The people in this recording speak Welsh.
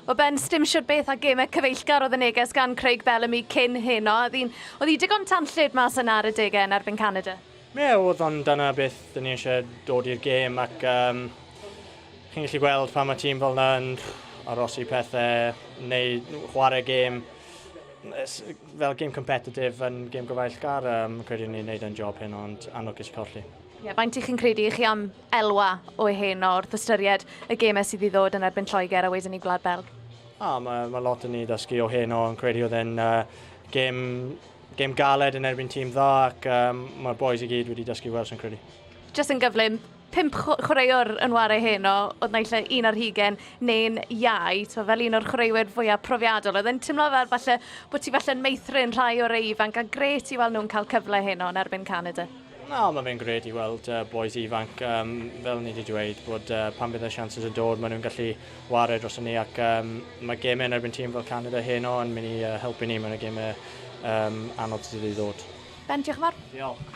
Wel Ben, sdim siwr beth a gemau cyfeillgar oedd y neges gan Craig Bellamy cyn heno. Oedd hi digon tanllyd mas yna ar y degau yn erbyn Canada? Ie, oedd, ond dyna beth dyn ni eisiau dod i'r gêm ac chi'n gallu gweld pan mae tîm fel yna yn arosi pethau neu chwarae gêm fel gêm competitive yn gêm gyfeillgar. Credu ni'n neud yn job hyn, ond anlwcus i colli. Ie, faint i chi'n credu i chi am elwa o heno wrth ystyried y gemau sydd i ddod yn erbyn Lloegr a wedyn i Gwlad Belg? A, mae lot yn ni ddysgu o heno, yn credu oedd e'n gêm galed yn erbyn tîm dda ac mae'r boys i gyd wedi dysgu wers, yn credu. Just yn gyflym, pump chwaraewr yn ware heno, oedd naill 21 neu'n iau, t'mo, fel un o'r chwaraewyr fwyaf profiadol. Oedd e'n teimlo fel falle bod ti falle'n meithrin rhai o'r ifanc, a grêt i weld nhw'n cael cyfle heno yn erbyn Canada. Na, mae fe'n grêt i weld boys ifanc, fel ni wedi dweud, bod pan bydd y chances yn dod, maen nhw'n gallu ware dros ni ac mae gemau yn erbyn tîm fel Canada heno yn mynd i helpu ni mewn y gemau anodd sydd wedi ddod. Ben, diolch yn fawr. Diolch.